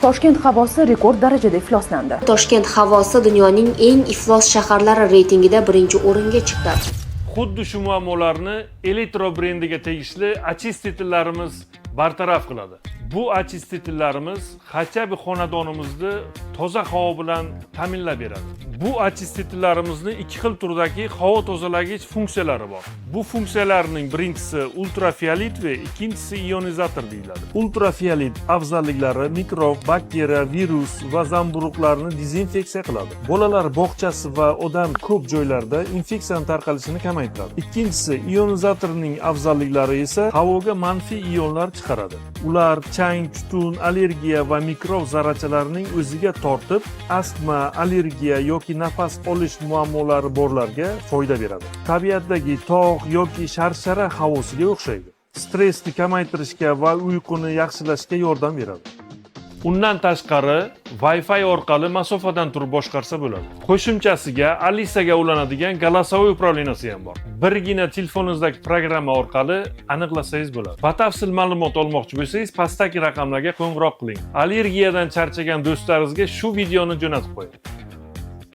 Toshkent havosi rekord darajada ifloslandi. Toshkent havosi dunyoning eng iflos shaharlari reytingida birinchi o'ringa chiqdi. Xuddi shu muammolarni Elektro brendiga tegishli очиститель larimiz bartaraf qiladi. Bu очиститель larimiz хотя бы xonadonimizni toza havo bilan ta'minlab beradi. Bu очиститель larimizni ikki xil turdagi havo tozalagich funksiyalari bor. Bu funksiyalarning birinchisi ultrafiolet va ikkinchisi ionizator deyiladi. Ultrafiolet afzalliklari mikrob, bakteriya, virus va zamburug'larni dezinfeksiya qiladi. Bolalar bog'chasi va odam ko'p joylarda infeksiyani tarqalishini kamaytiradi. Ikkinchisi, ionizatorning afzalliklari esa havoga manfiy ionlar chiqaradi. Ular chang, tutun, allergiya va mikrob zarrachalarining o'ziga tortib, astma, allergiya yoki nafas olish muammolari borlarga foyda beradi. Tabiatdagi tog' yoki sharshara havosiga o'xshaydi. Stressni kamaytirishga va uyquni yaxshilashga yordam beradi. Undan tashqari, Wi-Fi orqali masofadan turib boshqarsa bo'ladi. Qo'shimchasiga Alisaga ulanadigan голосовой управления si ham bor. Birgina telefoningizdagi programma orqali aniqlasangiz bo'ladi. Batafsil ma'lumot olmoqchi bo'lsangiz, pastdagi raqamlarga qo'ng'iroq qiling. Allergiyadan charchagan do'stlaringizga shu videoni jo'natib qo'ying.